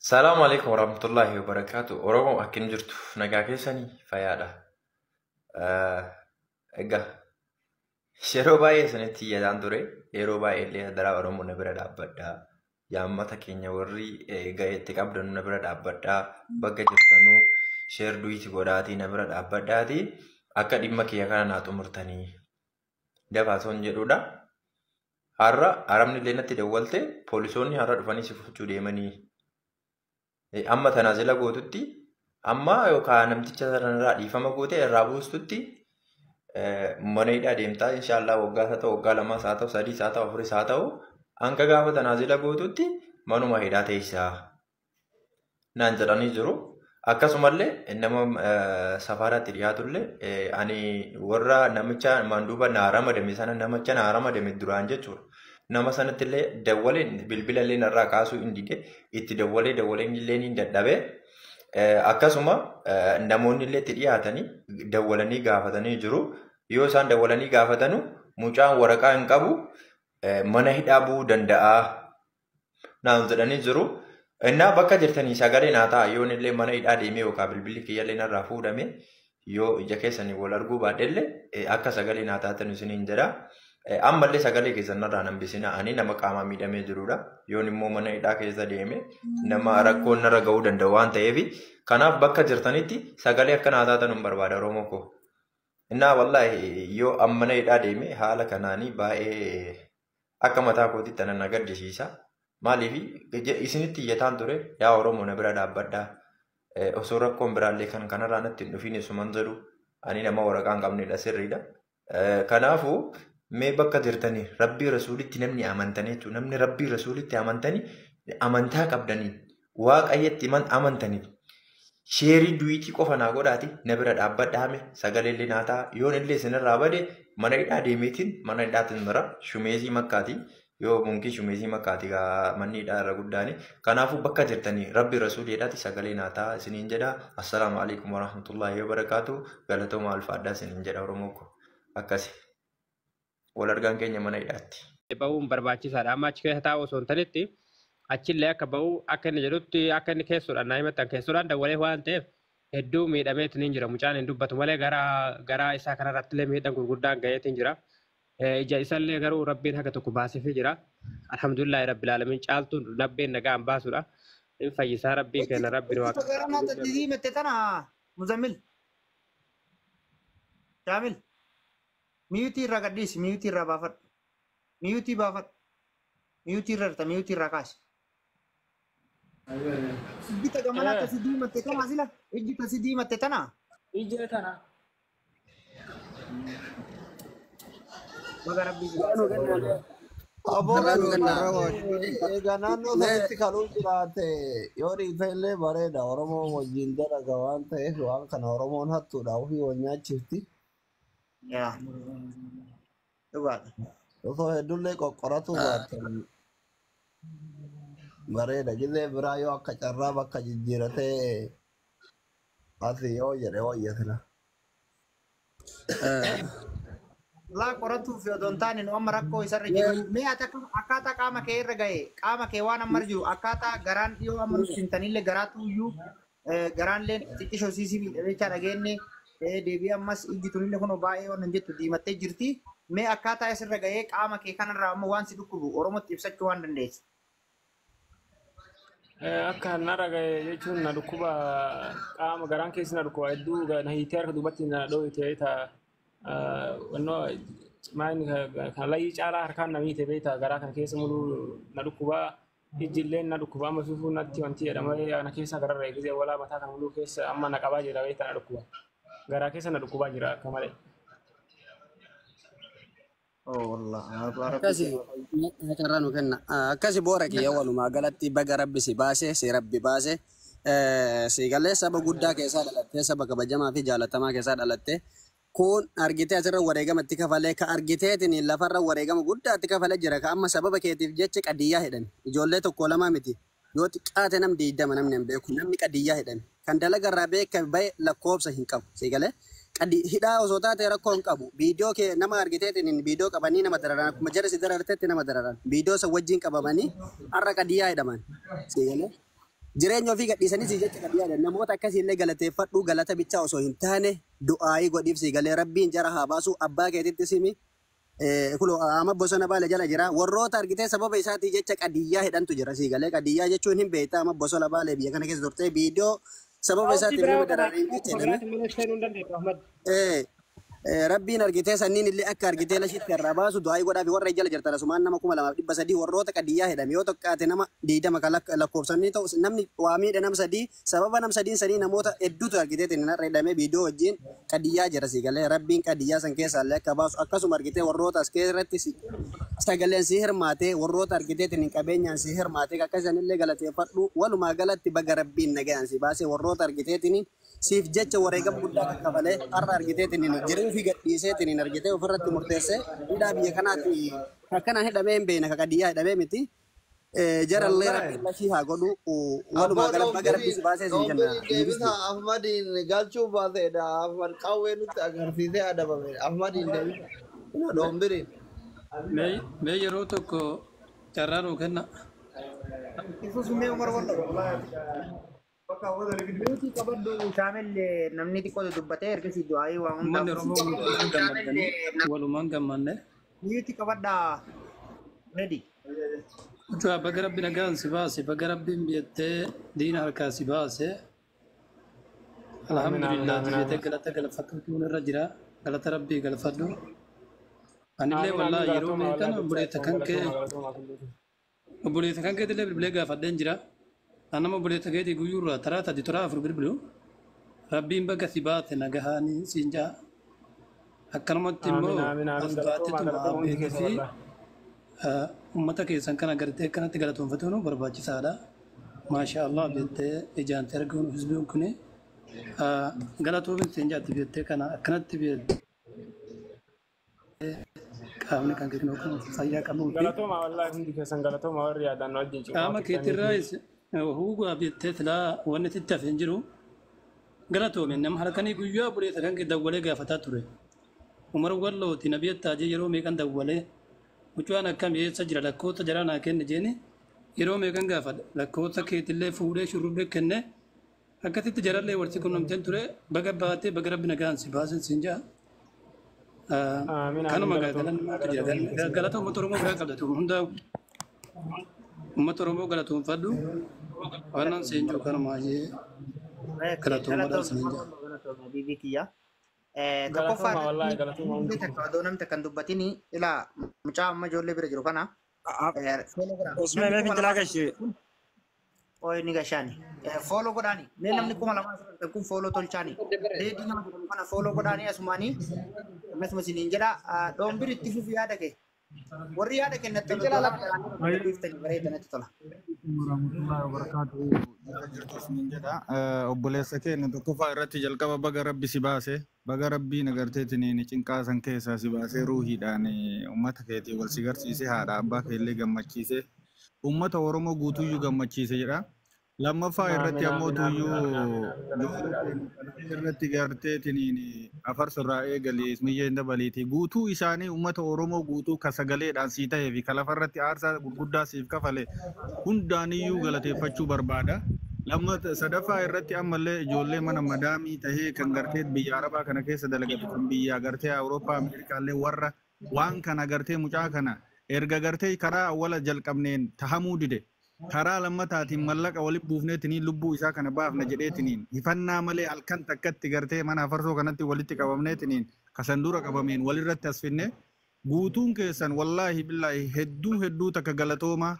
Salaamu alaikum warahmatullahi wabarakatuh. Oromoo akkam jirtu? Nagaa keessanii fayyaadha. Egaa yeroo baay'ee isinitti iyyadaan ture. Yeroo baay'ee illee daraa Oromoo na bira dhaabbadhaa. Yaammata keenya warri ga'eetti qabdan na bira dhaabbadhaa. Bakka jirtanuu share duet godhaatii na bira dhaabbadhaatii akka dhimma kiyya kana naa xumurtanii dabaatoon jedhudha. Har'a Arabni illee natti dawwalte, poolisoonni har'a dhufanii si fudhachuu deemanii. Amma tanaazila gootutti, amma yookaan namticha sanarraa dhiifama goote irraa buustutti mana hidhaa deemtaa. Inshaallah waggaa haa ta'u, waggaa 2 haa ta'u, 3 haa ta'u, 4 haa ta'u, hanga gaafa tanaazila gootutti manuma hidhaa teessaa naan jedhanii jiru. Akkasumallee nama safaaraatti dhiyaatullee ani warra namicha manduuba naa ramadame sana, namicha naa ramadame duraan jechuudha. Nama sanatti illee dawwalee bilbila illee narraa kaasuu hin dide, itti dawwalee dawwalee illee ni dadhabee. Akkasuma namoonni illee itti dhiyaatanii dawwalanii gaafatanii jiru. Yoo isaan dawwalanii gaafatanu mucaan waraqaa hin qabu, mana hidhaa bu'uu danda'a naan jedhanii jiru. Innaa bakka jirtanii sagalee naa ta'a. Yoon illee mana hidhaa deemee yookaan bilbilli kiyya illee narraa fuudhame, yoo ija keessanii wal arguu baadhellee akka sagalee naa taatan isiniin jedha. Ammallee sagalee keessan narraa hambisina. Ani nama qaamaan miidhamee jirudha. Yoon immoo mana hidhaa keessa deeme nama rakkoon narra ga'uu danda'u waan ta'eef, kanaaf bakka jirtanitti sagalee akka naa taatan hin barbaada, Oromoo koo. Innaa wallaahi yoo amma mana hidhaa deeme haala kanaanii baay'ee akka mataa kootitti ana na gaddisiisa. Maaliif isinitti iyyataan ture, yaa Oromoo na bira dhaabbadhaa. Osoo rakkoon biraallee kan kanarraa natti hin dhufiin isuman jedhu, ani nama waraqaa hin qabnedha, sirriidha. Kanaafuu mee bakka jirtanii Rabbii Rasuulitti namni amantanii jechuudha. Namni Rabbii Rasuulitti amantanii, amantaa qabdanii, Waaqayyatti amantanii share duet qofa naa godhaati na bira dhaabbadhaame, sagalee illee naa ta'a. Yoon illee isinirraa bade mana hidhaa deemeetiin mana hidhaatiin bira shumeesii makkaati. Yoo munkii shumeesii makkaati manni hidhaa irra guddaani. Kanaafuu bakka jirtanii Rabbi Rasuulii jedhaati sagalee naa ta'a isiniin jedha. Assalaamu alaikum warahmatullahi wabarakaatu. Galatooma, alfaadhaa isiniin jedha, Oromoo ko. Akkasi. Wal argaan keenya mana hidhaatti. Ba'uun barbaachisaadha. Amma achi keessa taa'u osoo hin tanetti achillee akka ba'u akka inni jedhutti, akka inni keessoodhaan naa himattan, keessoodhaan dawwalee waan ta'eef hedduu miidhameetiin hin jira. Mucaan hin dubbatu malee gara garaa isaa kanarratti illee miidhaan gurguddaan gaheetiin jira. Ija isallee garuu Rabbiin haga tokko baasifii jira. Alhamdulillahi rabbil alamin, caaltuun nabbeen nagaan baasudha. In fayyisaa Rabbiin kenna, Rabbiin waaqa. Gara tatti diimatte tana, Muzammil. Shaamil. Mute irraa gadhiisi, mute irraa baafadhu. Mute baafadhu. Mute irra jirta, mute irraa kaasi. Ijji ta gamanaa tasi diimatte tana sila. Ijji tasi diimatte tana. Ijji tana. Baga Rabbii si baase. Aboo. Carraa nu kennaa. Egaa naannoo sanitti kaluu jiraate yoo dhiife illee bareeda. Oromoo wajjin dalaga waan ta'eef, waan kana Oromoon hattuudha, ofii wal nyaachifti. Yaa. Dhugaadha. Osoo hedduullee qoqqoratu baatan bareeda. Gizee biraa yoo akka carraa bakka jijjiiratee asii yoo jedhe wayya sila. Laa, qoratuuf yoo hin taane nu amma rakkoo isarra jiru. Mee ati akkaataa qaama kee irra gahe, qaama kee waan amma jiru, akkaataa garaan dhiyoo amma nutti himtanillee garaatu iyyuu garaan illee xiqqishoo siisii miidhamechaa dhageenye, deebi'ee ammas ijji tunillee kun baay'ee waan hin jettu diimattee jirti. Mee akkaataa isirra gahee qaama kee kanarraa amma waan si dhukkubu Oromootti ibsachuu waan dandeessu. Akka narra gahe jechuun na dhukkuba, qaama garaan keessa na dhukkuba, hedduu na hiitee harka duubatti na dhooyte beektaa, wannoo maayini kan layyii caalaa harkaan na miite beektaa, garaa kana keessa muluu na dhukkuba, ijji illee na dhukkuba, amma fiifuu natti wanti jedha malee kana keessa gararra eegisee walaa mataa kana muluu keessa amma na qabaa jira beektaa, na dhukkuba, garaa keessa na dhukkubaa jira akka malee. Oh wallah. Akkasi carraa nu kenna. Akkasi boora kiyya, walumaa galatti baga Rabbi si baase, si Rabbi baase. Si galee saba guddaa keessaa dhalattee, saba kabajamaa fi jaalatamaa keessaa dhalattee, kun argitee asirra wareegama itti kafalee, ka argiteetiin lafarra wareegama guddaa itti kafalee jira, ka amma sababa keetiif jecha qadiyyaa hidhame. Ijoollee tokko lama miti. Yoo xiqqaate nam 20 namni hin beeku, namni qadiyyaa hidhame. Kan dalagarraa beekame bahe lakkoofsa hin qabu. Si galee hidhaa osoo taate rakkoo hin qabu. Viidiyoo kee nama argiteetiin viidiyoo qabanii nama dararan, akkuma jara si darartetti nama dararan. Viidiyoo san wajjin qabamanii har'a qadiyyaa hidhaman. Si galee. Jireenya ofii gadhiisanii si jecha qadiyyaadha. Namoota akkasiillee galateeffadhu, galata bichaa osoo hin taane du'aayii godhiif si galee rabbiin jara haa baasu, abbaa keetitti simi. Kulo amma bosona baala jala jira. Warroota argitee sababa isaatii jecha qadiyyaa hidhantu jira si galee. Qadiyyaa jechuun hin beektaa, amma bosona baala biyya kana keessa turtee viidiyoo sababa Hawwii isaatiin biraa nama darareen jecha hidhame. biraati malee seenuu hin dandeettu Ahmad. Rabbiin argitee sanniin illee akka argitee lashitti irraa baasu du'aayii godhaa fi warra jala jirtan asumaan nama 2300 warroota qadiyyaa hidhame yoo xiqqaate nama 20 kan lakkoofsanii ta'u namni waa miidha nam sadii sababa nam sadiin sanii namoota hedduutu argitee tinarra hidhamee viidiyoo wajjin qadiyyaa jira si galee rabbiin qadiyyaa san keessaa illee akka baasu akkasuma argitee warroota as keessatti sagaleen si hirmaatee warroota argitee tin qabeenyaan si hirmaatee akkasumallee galateeffadhu. Walumaa galatti baga rabbiin nagayaan si baasee warroota argitee tin siif jecha wareegama guddaa kakkafalee har'a argitee tin jiruu fi gadhiisee tin argitee ofirratti murteessee hidhaa biyya kanaatti akkanaan hidhamee hin beekne qadiyyaa hidhamee miti. Jarallee Wallahi. rabbiin lashii haa godhu. Abboo Walumaa galatti baga rabbii dhoombirii si baasee siin jenna. dhoombirii deebisa Ahmadiin galchuu baateedha. Ahmad qawwee nutti agarsiisee adabame. Ahmadiin deebisa. Dhombiriin. Mee yeroo tokko carraa nuu kenna. Ifu sumee Umar Wallo. Nuti qabadhu Shaamil, namni xiqqoo dubbatee ergasii du'aayii waa Uummanni hundaaf. Oromoo guutuun gammadanii walumaan gammanne. Nuti qabadhaa. Ready. Ucaa baga rabbi nagaan si baase, baga rabbiin biyyatee diina harkaa si baase. Amiin amiin Alhamdulillah amiin biyyatee amiin. Galata galfatuutu irra jira. Galata rabbii galfadhu. Anillee Amiin amiin wallaahi yeroo galatooma meeqan wallahi obboleessa dachaa kan kee galatooma galatooma kulluutu. obboleessa kan keetillee bilbilee gaafadheen jira. Anama obboleessa keetii guyyuurraa taraa sadi taraa afur bilbilu. Rabbiin baga si baate nagahaanii siin ja'a. Akkanumatti Amiin immoo amiin as amiin galatooma baateetuma galatooma hundi abbeetii keessa fi wallahi. Uummata keessan kana gartee akkanatti galatoonfatuun barbaachisaadha. Maasha Allah jettee ijaan arguun hizbiin kun galatoomin siin jaatti jettee kana akkanatti qaamni kan kennu kan fayyaa qabuu fi Galatooma wallahi hundi keessan galatooma warri yaadaan wajjin cimaa qaama turtanii fi keetirraa huugaa jettee silaa wanni sitti hafe hin jiru. Galatoomin nama halkanii guyyaa buleessa kan dawwalee gaafataa ture. Umar Wallooti nabiyyattaajee yeroo meeqan dawwalee mucaan akkam eessa jira lakkoota jaraa naa kenne jeeni yeroo meeqan gaafadha lakkoota keetillee fuudhee shurrubbee kenne akkasitti jarallee warsi qunnamteen ture baga baatee baga rabbi nagaan si baasen siin ja'a. Amiin amiin Kanuma galatooma galanni maaltu jira galatooma hundi keessan galata uummata Oromoo biraa qabdatu hunda uummata Oromoo galatoonfadhu waan siin jiru kanuma jee galatoomaadhaan siin ja'a. Galatoomii Habiibii kiyya. Tokkoffaa galatooma wallahi irratti galatooma hundi takka keessan. odoo namni takka hin dubbatini ilaa mucaa amma ijoollee bira jiru kana follow godhaa. Osmee Namni mee kuma fincilaa lamaa gashee. kun ooyi ni gashaani. Follow godhaani. Mee namni 2000 asirratti kun follow tolchaani. Reedii nama jedhamu kana follow godhaani asumaanii akkasuma isiniin jedha. Dhoombir itti fufi yaada kee. Warri yaada kennattan Fincilaa odoo lafa. lama ta'anii dhiiftanii bareedanatti tola. Warahmatullahi wabarakatuh. Jira jirtu isiniin jedha. Obboleessa keenya tokkoffaa irratti jalqaba baga rabbi si baase, baga rabbiin agarteetiin cinqaa san keessaa si baasee ruuhiidhaan uummata keetii wal si garsiise, haadha abbaa keellee gammachiise, uummata Oromoo guutuyyuu gammachiise jedha. Lammaffaa irratti Amiin ammoo amiin amiin tuyyuu amiin amiin amiin ijoollee galatooma. keenya kana irratti garteetiin afarsorraa eegalee ismiyyee hin dabaliiti. Guutuu isaanii uummata Oromoo guutuu ka sagaleedhaan sii ta'ee fi ka lafarratti aarsaa gurguddaa siif kafale hundaaniyyuu galateeffachuu barbaada. Lammata sadaffaa irratti ammallee ijoollee mana madaamii tahee kan gartee biyya Arabaa kana keessa dalagatu kan biyya gartee Awurooppaa Ameerikaallee warra waan kana gartee mucaa kana erga gartee karaa awwala jalqabneen tahamuu dide karaa lammataatiin mallaqa walitti buufneetiniin lubbuu isaa kana baafna jedheetiniin hifannaa malee halkan takkatti gartee mana afarsoo kanatti walitti qabamneetiniin kasan dura qabameen walirratti as finne guutuun keessan wallaahi billaahi hedduu hedduu takka galatooma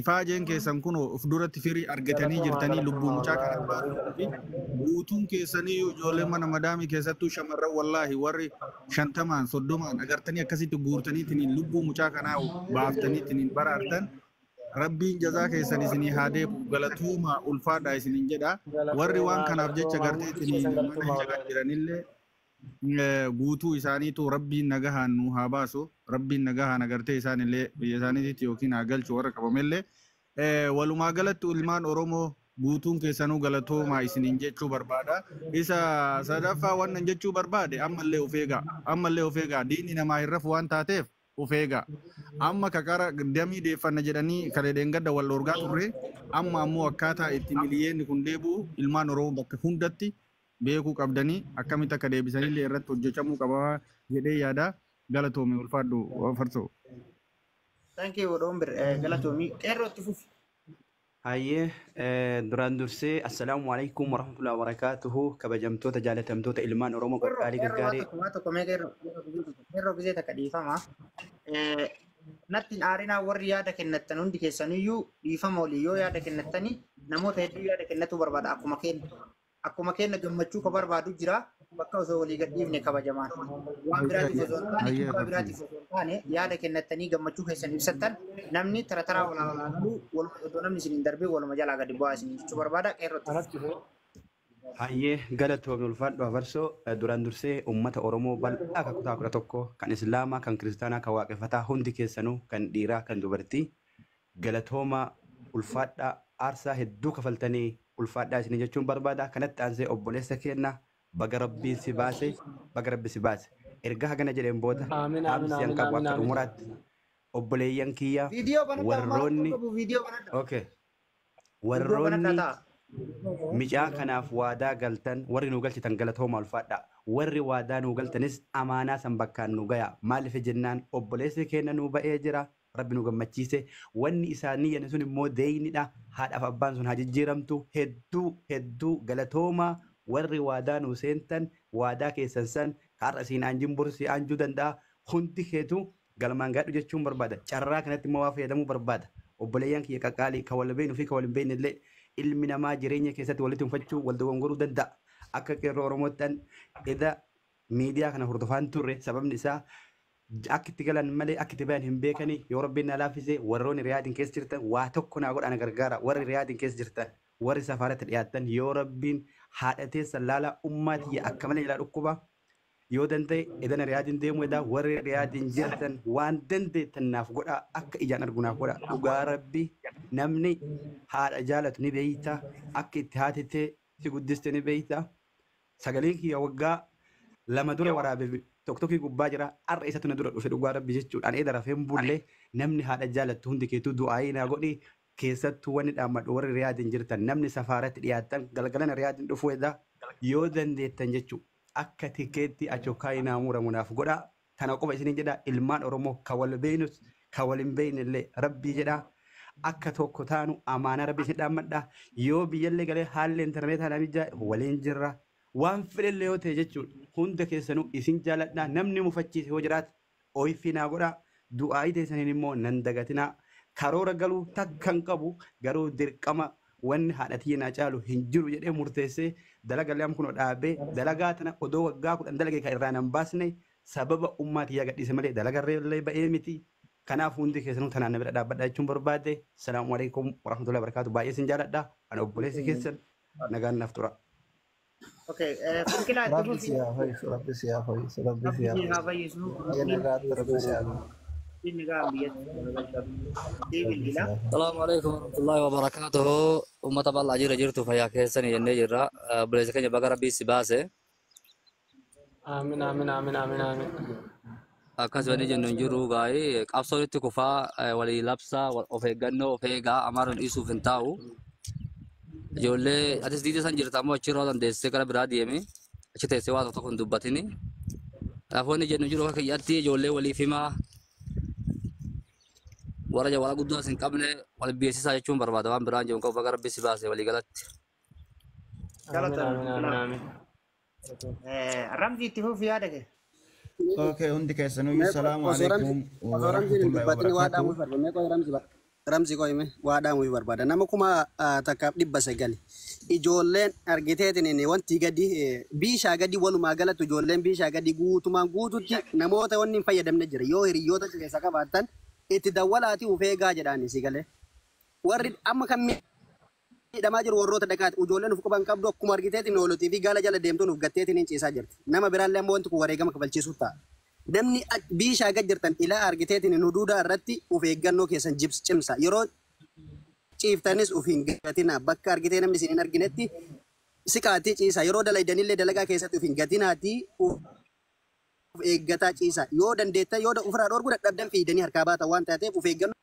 ifaajeen keessan kun of duratti firii argatanii Galatooma jirtanii lubbuu galatooma mucaa wallahi kana baasuuf galatooma. Guutuun keessanii ijoollee mana madaamii keessattuu shamarran wallaahi warri 50n 30n agartanii akkasitti guurtaniitiin lubbuu mucaa kanaa baaftaniitiin baraartan rabbiin jazaa keessan isinii haa deebi'u galatooma ulfaadhaa isiniin jedha warri waan Galatooma kanaaf jecha galatooma hundi garteetiin keessan mana galatooma hidhaa wallahi. jiranillee guutuu isaaniitu rabbiin nagahaan nu haa baasu rabbiin nagahaan agartee isaanillee biyya isaaniitti yookiin haa galchu warra qabamellee. Walumaa galatti ilmaan Oromoo guutuun keessanuu galatoomaa isiniin jechuu barbaada. Isa sadaffaa wannan jechuu barbaade ammallee of eegaa ammallee of eegaa diinni namaa hin rafu waan taateef Of eegaa. Amma kakara damii deeffanna jedhanii kalee dheengadda wal dhorgaa turre, amma ammoo akkaataa itti miliyeenni kun deebi'u ilmaan Oromoo bakka hundatti beekuu qabdanii akkamitti akka deebisanillee irratti hojjechamuu qaba jedhee yaada. Galatoomi, ulfaadhu farsoo. Thank you, Doombir. Galatoomii. Qeerroo, itti fufi. Hayyee, duraan dursee assalaamu alaikum warahmatullahi wabarakaatuhu, kabajamtoota jaalatamtoota ilmaan Oromoo Qeerroo, qaqqaalii qeerroo, waan gaggaarii. tokko, waan tokko, mee qeerroo, qeerroo gisee takka dhiifama. Natti hin aarinaa, warri yaada kennattan hundi keessaniyyuu dhiifama olii yoo yaada kennattanii, namoota hedduu yaada kennatu barbaada akkuma kenna. Akkuma kenna gammachuu ka barbaadu jira, bakka osoo walii gad dhiifne kabajamaan. Waan biraatiif osoo hin taane, dhiibbaa biraatiif osoo hin taane, yaada kennattanii gammachuu keessan ibsattan, namni tara taraa walaa walaa galuu waluma otoo namni isin hin darbin waluma jalaa gadi bu'aa isin jechuu barbaada, qeerrootti. Anatti dhufe. Hayyee, galatoomi, ulfaadhu afarsoo. Duraan dursee uummata Oromoo bal'aa kan kutaa 11, kan Islaamaa, kan Kiristaanaa, kan Waaqeffataa, hundi keessanuu, kan dhiiraa kan dubartii, galatooma, ulfaadhaa, aarsaa hedduu kafaltanii, ulfaadhaa isin jechuun barbaada. Kanatti aansee obboleessa keenya, baga rabbiin si baase, baga rabbi si baase. Erga hagana jedheen booda Aamin, aamin, dhaamsi an aamin, qabu aamin, akka aamin. xumuraatti obboleeyyan kiyya Viidiyoo banadhaa, maal warroonni qabu, viidiyoo banadhaa. Okay. Viidiyoo banadhaa Warroonni ta'a. micaa kanaaf waadaa galtan, warri nu galchitan, galatooma, ulfaadha. Warri waadaa nu galtanis amaanaa san bakkaan nu gaya. Maaliif jennaan obboleessi keenya nu ba'ee jira. Rabbi nu gammachiise. Wanni isaanii yanne sun immoo deeynidha. Haadhaaf abbaan sun haa jijjiiramtu. Hedduu hedduu galatooma, warri waadaa nu seentan, waadaa keessan san har'a siin aanjiin boru si aanjuu danda'a. Hundi keetu galmaan gaadhu jechuun barbaada. Carraa kanatti immoo waa fayyadamuu barbaada. Obboleeyyan kiyya qaqqaalii, kan wal beeknu fi kan wal hin beekne illee, ilmi namaa jireenya keessatti walitti hinfachuu, wal dogongoruu danda'a. Akka qeerroo Oromootti eda miidiyaa kana hordofaan turre, sababni isaa akka itti galan malee akka itti bayan hin beekani. Yoo rabbiin na laaffise, warroonni Riyaadiin keessa jirtan waa tokko naa godhaa, na gargaara. Warri Riyaadiin keessa jirtan, warri safaaratti dhiyaattan, yoo rabbiin haadha teessan laalaa, ummaa tiyya akka malee jalaa dhukkuba. Yoo danda'e edana Riyaadiin deemuu edaa, warri Riyaadiin jirtan waan dandeettan naaf godhaa, akka ijaan argu naaf godhaa. Dhugaa rabbi, namni haadha jaalatu ni beeyta, akka itti haatitee si guddiste ni beeyta. Sagaleen kiyya waggaa 2 dura waraabe tokkokkii gubbaa jira, har'a isatu na dura dhufe, dhugaa rabbi jechuudha. Ani eda rafee hin bulle. Namni haadha jaalattu hundi keetuu du'aayii naa godhi. Keessattuu wanni dhaammadhu, warri Riyaadiin jirtan, namni safaaratti dhiyaattan, galgalana Riyaadiin dhufuu edaa, yoo dandeettan jechuudha, akka tikeetti achokkaayii naa muramu naaf godhaa. Tana qofa isiniin jedha. Ilmaan Oromoo ka wal beeknus ka wal hin beekne illee, rabbii jedha, akka tokko taanu amaanaa rabbii isin dhaammadha. Yoo biyyallee galee haalli intarneetaa namijaa waliin jirra, waan fedhellee yoo ta'e jechuudha, hunda keessanuu isin jaaladha. Namni mufachiise yoo jiraate ooyifii naa godhaa, du'aayii teessaniin immoo nan dagatinaa. Karoora galuu takka hin qabu, garuu dirqama wanni haadha tiyya naa caalu hin jiru jedhee murteessee dalaga lam kun dhaabee, dalagaa tana odoo waggaa 10 dalage kan irraa nan baasne sababa ummaa tiyyaa gadhiise malee dalagarree ba'ee miti. Kanaaf hundi keessanuu tanaan na bira dhaabbadha jechuun barbaade. Salaamu alaikum warahmatullahi wabarakatuh. Baay'ee isin jaaladha. Ani obboleessi keessan, nagaan naaf tura. Okay, Finqilaa, itti Rabbi fufi. si haa fayyisu, Rabbi si haa fayyisu, Rabbi si Rabbi haa si haa fayyisu. fayyisu. Biyya Rabbiin nagaatti Rabbi si haa godhu. Rabbiin nagaa biyyatti Rabbi si bilbila. haa fayyisu. Salaamu alaikum warahmatullahi wabarakatuh. Uummata bal'aa jira jirtu, fayyaa keessanii jennee jirra. Obboleessa keenya, baga rabbii si baase. Aamin, aamin, aamin, aamin, aamin. Akkas wanni jennu hin jiru gaa'ee qabsoon itti kufaa, walii labsaa, of eeggannoo of eegaa, amaaruun dhiisuuf hin taa'u. Ijoollee atis diida san jirta ammoo achirraa dandeessee gara biraa deemi. Achi teessee waa tokko tokko hin dubbatini. Kanaafuu wanni jennu jiru akka kiyyaatti ijoollee waliif himaa, warra jawwaala guddaa hin qabne wal beeksisaa jechuun barbaada, waan biraan jiru qabu. Baga rabbi si baase walii galatti. Aamin, Galatoomii, aamin, aamin, Finqilaa. aamin. Ramzi, itti fufi yaada kee. Okay, hundi keessanuyyuu Mee salaamu osoo Ramzi alaikum osoo Ramziin hin warahmatullahi dubbatin waa wabarakatuh. dhaamuuf barbaada. Mee qoy Ramzi Ramzi qoy, mee waa dhaamuuf barbaada. Nama 1900 ijoolleen argiteetiin wanti gadi biishaa gadi, walumaa galatti ijoolleen biishaa gadi guutumaan guututti namoota wanni hin fayyadamne jira. Yoo hiriyoota keessa qabaattan itti dawwalaatii uf eegaa jedhaan si galee. Warri amma kan miidhamaa jiru warroota dhaqaati. Ijoolleen uf quban qabdu, akkuma argiteetiin oolutii fi gaala jala deemtuun uf gatteetiin hin ciisaa jirti. Nama biraallee ammoo wanti kun wareegama kafalchiisuu ta'a. Namni biishaa gad jirtan ilaa argiteetiin huduudaa irratti uf eeggannoo keessan jibs cimsa. Yeroo ciiftanis uf hin gatinaa. Bakka argitee namni isin hin arginetti siqaatii ciisa. Yeroo dalaydanillee dalagaa keessatti uf hin gatinaatii. Of eeggataa ciisa. Yoo dandeettan yoo ofirraa dhoorguu dadhabdan fiidanii harkaa baatan waan taateef of eeggannoo.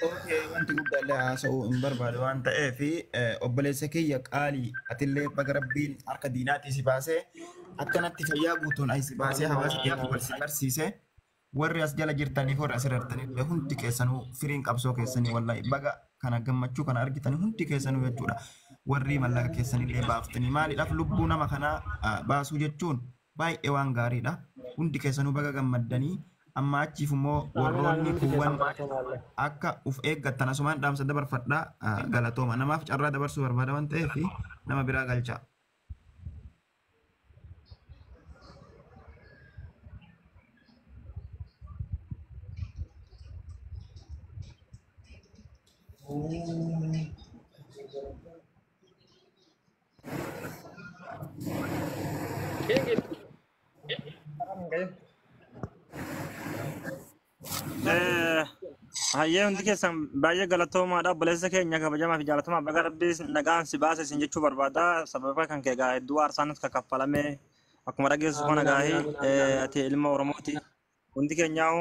Okay, wanti guddaallee haasa'uu hin barbaadu waan ta'eef obboleessa kiyya qaalii atillee baga rabbiin harka diinaatii si baasee akkanatti fayyaa guutuun si baasee hawaasa keetti barsiise warri as jala jirtaniif warri as irra hundi keessanuu firiin qabsoo keessanii wallahi baga kana gammachuu kana argitanii hundi keessanuu jechuudha. Warri mallaqa keessanillee baaftanii maaliidhaaf lubbuu nama kanaa baasuu jechuun baay'ee waan gaariidha. Hundi keessanuu baga gammaddanii amma achiif immoo warroonni kuuwwan akka uf eeggattan asumaan dhaamsa dabarfadhaa galatooma. Namaaf carraa dabarsuu barbaada waan ta'eef nama biraa galcha. Hayyee hundi keessan baay'ee galatoomaadha. Obboleessa keenya kabajamaa fi jaalatamaa baga rabbii nagaan si baase isin jechuu barbaada. Sababa kan kee egaa hedduu aarsaanis kaffalame akkuma dhageessu kana gaahii ati ilma Oromooti. Hundi keenyaa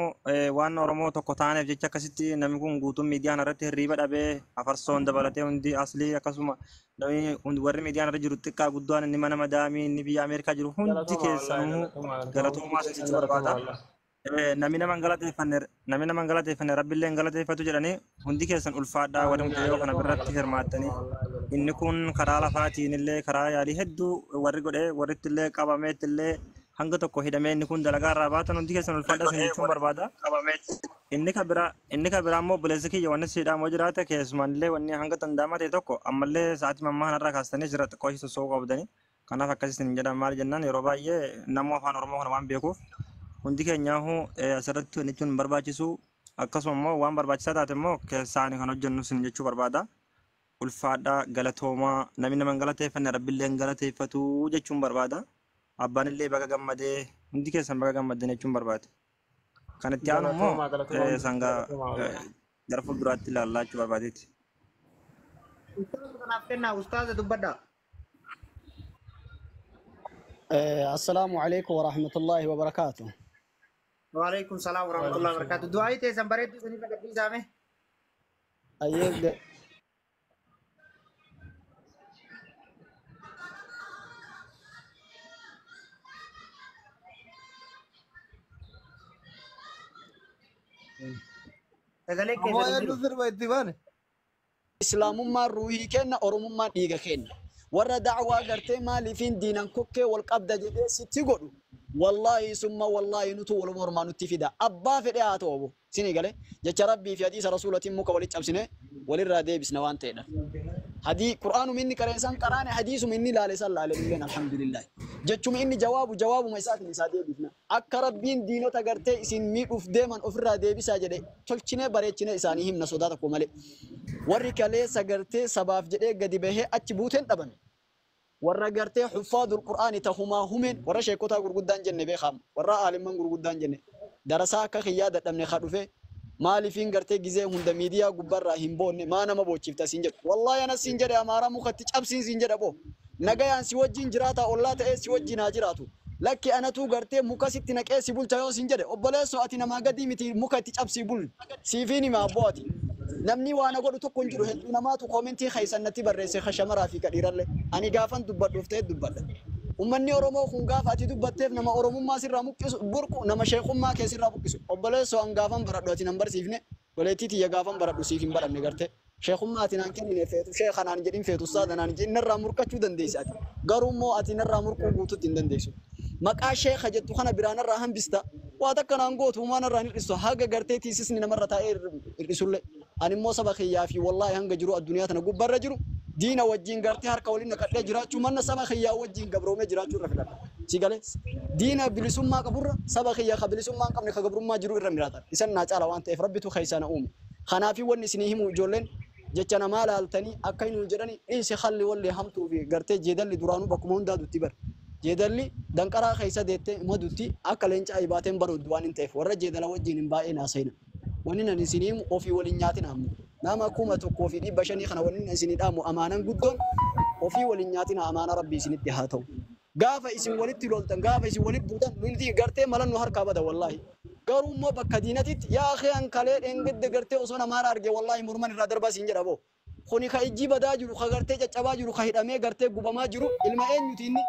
waan Oromoo tokko taaneef jecha akkasitti namni kun guutuun miidiyaan irratti hirriiba dhabee afarsoon dabalatee hundi aslii akkasuma namni warri miidiyaan irra jiru xiqqaa guddaan inni mana madaamii inni biyya Ameerikaa jiru hundi keessanuu galatoomaa isin jechuu barbaada. Namni nama hin galateeffanne namni nama hin galateeffanne rabbillee hin galateeffatu jedhanii hundi keessan ulfaadhaa warri mucayyoo kana biratti hirmaattanii inni kun karaa lafaatiin illee karaa yaalii hedduu warri godhee warritti illee qabameetti illee hanga tokko hidhamee inni kun dalagaa irraa baatan hundi keessan ulfaadhaa isin jechuun barbaada. Inni ka biraa inni ka biraa immoo obboleessi kiyya wanni siidhaa moo jiraate keessumaan illee wanni hanga danda'amaa ta'e tokko ammallee sa'aatii mammaa kanarraa kaastanii jira xiqqoo ishee sossoo'uu qabdanii kanaaf akkasitti hin jedhan maal jennaan yeroo baay'ee namuu afaan Oromoo kana waan beekuuf hundi keenyaahu asirratti jechuun hin barbaachisu akkasuma immoo waan barbaachisaa taate immoo keessaani kan hojjennu sin jechuu barbaada. Ulfaadhaa galatoomaa namni nama hin galateeffanne rabbillee hin galateeffatu jechuun barbaada. Abbaan illee baga gammadee hundi keessan baga gammaddan jechuun barbaada. Kan itti aanu immoo sangaa gara fuulduraatti ilaallaa jechuu barbaadeeti. Ustaaza kanaaf kennaa ustaaza dubbadhaa. السلام عليكم ورحمة الله وبركاته. وعليكم السلام ورحمة الله وبركاته. دعائي teessan bareedduu isiniif agarsiisaame. أيوة Sagalee Ammoo keessan hin eenyu jiru. sirba itti bane? Islaamummaan ruuhii kenna, Oromummaan dhiiga kenna. Warra dacwaa gartee maaliifiin diinan kokkee wal qabda jedhee sitti godhu. Wallaahi summa wallaahi nutu waluma ormaa nutti fida. Abbaa fedhe haa ta'u obbo. Isinii galee jecha rabbii fi hadiisa rasuulatiin muka walitti cabsine walirraa deebisna waan ta'edha. Hadii qur'aanuma inni qareen san qaraane hadiisuma inni laale san laale illeen alhamdulillah. Jechuma inni jawaabu jawaabuma isaatiin isaa deebifna. Akka rabbiin diinota gartee isin miidhuuf deeman ofirraa deebisaa jedhe tolchinee bareechinee isaanii himna sodaa tokko malee. Warri kaleessa gartee sabaaf jedhee gadi bahee achi buuteen dhabame. Warra gartee huffaadul qur'aani tahumaa humeen warra sheekotaa gurguddaan jenne beekamu warra aalimman gurguddaan jenne darasaa akka kiyyaa dadhabne ka dhufe maaliifiin gartee gizee hunda miidiyaa gubbarraa hin boonne maa nama boochifta siin jedhu wallaahi anas siin jedhe amaaraa mukatti cabsiin siin jedha boo nagayaan si wajjin jiraata ollaa ta'ee si wajjin haa jiraatu lakki anatuu gartee muka sitti naqee si bulcha yoo siin jedhe obboleessoo ati namaa gadii miti muka itti cabsii bul siifiin hima abboo ati namni waan godhu tokko hin jiru hedduu namaatu koomentii keessan natti barreesse ka shamaraa fi ka dhiirallee ani gaafan dubbadhuuf ta'e dubbadha. Uummanni Oromoo kun gaafa ati dubbatteef nama Oromummaa sirraa muqqisu burqu nama sheekummaa kee sirraa buqqisu obboleessoo an gaafan baradhu ati nan barsiifne goleettii tiyya gaafan baradhu siif hin baranne garte sheekummaa ati naan kennine feetu sheeka naan jedhin feetu ustaada naan jedhin narraa murqachuu dandeessa ati garuu immoo ati narraa murquu guututti hin dandeessu. Maqaa sheeka jettu kana biraa narraa hambista waa takka naan gootu uumaa narraa hin hir'isu haga gartee tiisisni namarra taa'ee hir'isullee ani immoo saba kiyyaa fi wallaahi hanga jiru addunyaa tana gubbarra jiru diina wajjin gartee harka waliin naqadhee jiraachuu manna saba kiyyaa wajjin gabroomee jiraachuu irra filadha. Si galee diina bilisummaa qaburra saba kiyyaa ka bilisummaa hin qabne ka gabrummaa jiru irra miraata. Isan naa caala waan ta'eef rabbitu keessaa na uume. Kanaafii wanni isinii himu ijoolleen jecha namaa laaltanii akka hin jedhani dhiisi halli walli hamtuu fi gartee jeedalli duraanuu bakkuma hundaa dutti bara. Jeedalli danqaraa keessa deettee madutti akka leenca ayibaateen baruuddu waan hin ta'eef warra jeedala wajjin hin baay'een haasa'ina. Wanni ani isinii himu ofii waliin nyaatina ammoo. Nama 1500 kana wanni isinii dhaamu amaanan guddoon ofii waliin nyaatina amaana rabbii isinitti haa ta'u. Gaafa isin walitti loltan, gaafa isin walitti buutan, nuti gartee malan nu harkaa bada wallaahi. Garuu immoo bakka diinatitti yaa akhi an kalee dhengedde gartee osoo namaara arge wallaahi morman irraa darbaa siin jedha boo. Kuni ka ijji badaa jiru, ka gartee caccabaa jiru, ka hidhamee gartee gubamaa jiru ilma eenyuti inni?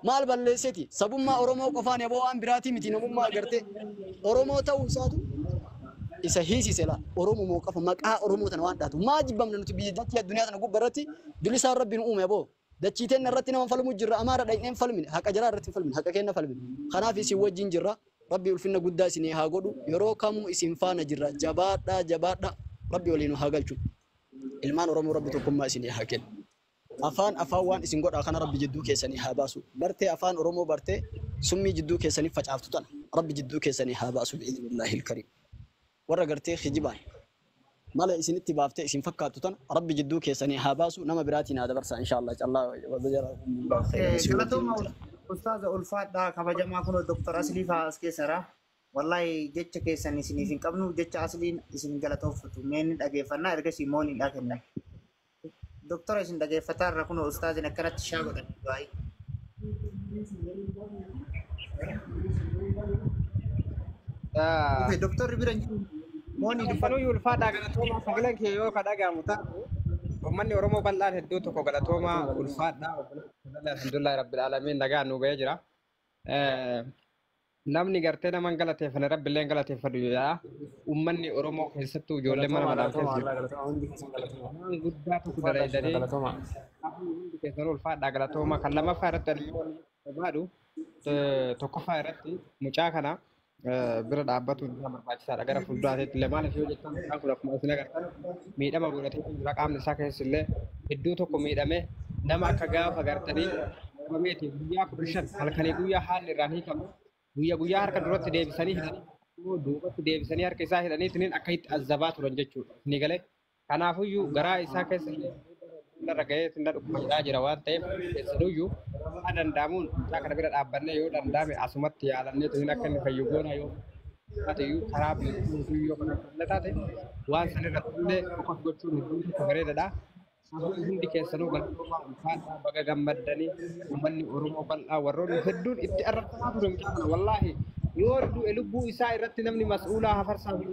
Maal balleesseti? Sabummaa Oromoo qofaan yaboo waan biraatii miti namummaa gartee Oromoo ta'uu isaatu isa hiisise laa. Oromoo qofa maqaa Oromoo tana waan dhaatu. Maa jibbamna nuti biyya dachii addunyaa tana gubbaa irratti bilisaan Rabbi nu uume yaboo. Dachii teenna irratti nama falmu jirra amaara dhaqneen falmine haqa jaraa irratti hin falmine haqa keenna falmine. Kanaaf isin wajjin jirra. Rabbi ulfinna guddaa isinii haa godhu. Yeroo kamuu isin faana jirra. Jabaadhaa jabaadhaa. Rabbi waliin nu haa galchu. Ilmaan Oromoo Rabbi tokkummaa isinii haa kennu. Afaan afaan waan isin godhaa kana Rabbi jidduu keessanii haa baasu. Bartee afaan Oromoo bartee summii jidduu keessanii facaaftu tana Rabbi jidduu keessanii haa baasu bi'idhnillahil kariim. Warra gartee kijibaan mala isinitti baaftee isin fakkaattu tana Rabbi jidduu keessanii haa baasu nama biraatiin haa dabarsa inshaallah callaa Galatooma ustaaza ulfaadhaa kabajamaa kun Dr. Aslii fa'aa as keessara. Wallahi jecha keessan isiniif hin qabnu jecha asliin isin galatoofatu mee ni dhageeffannaa ergasii immoo ni kenna. Doktora isin dhageeffataa irra kun ustaazin akkanatti shaa godhan du'aayi. Doktorri bira hin jiru. Mooni dubbatu. Kanuyyuu ulfaadhaa galatoomaa sagaleen kee yoo ka dhaga'amu taate uummanni Oromoo bal'aan hedduu tokko galatoomaa ulfaadhaa alhamdulillahi rabbil aalamiin nagaan nu ga'ee jira. Namni gartee nama hin galateeffanne rabbi illee hin galateeffatu jedha. Uummanni Oromoo keessattuu ijoollee mana Galatoomaa madaan keessa galatoomaa jiru. Allah galatoomaa hundi keessan galatoomaa. Waan guddaa tokko Ulfaadhaa isin dalaydanii galatoomaa. hundi keessan ulfaadhaa galatoomaa. Kan lammaffaa irratti ani immoo barbaadu tokkoffaa irratti mucaa kana bira dhaabbatuun isaa barbaachisaadha. Gara fuulduraatti illee maaliif yoo jettan mucaan kun akkuma isin agartan miidhama godhatee jira. Qaamni isaa keessa illee hedduu tokko miidhame nama akka gaafa gartanii qabameeti guyyaa 15 halkanii guyyaa haalli irraan hiikamu guyyaa guyyaa harka duratti deebisanii hidhanii immoo duubatti deebisanii harka isaa hidhanii tiniin akka itti azzabaa turan jechuudha. Ni galee kanaafuyyuu garaa isaa keessa illee irra ga'ee sinna dhukkuba jedhaa jira waan ta'eef keessanuyyuu haa danda'amuun mucaa kana bira dhaabbannee yoo danda'ame asumatti yaalannee tiniin akka inni fayyu goona yoo taateyyuu karaa beekumsuu yoo kana kan taate waan san irratti illee focus gochuun hedduu tokko bareedaadha. Kanaafuu hundi keessanuu galatoomaa ulfaadhaa baga gammaddanii uummanni Oromoo bal'aa warroonni hedduun itti arrabsamaa ture mucaa kana wallaahi yoo du'e lubbuu isaa irratti namni mas'uulaa hafarsaa fi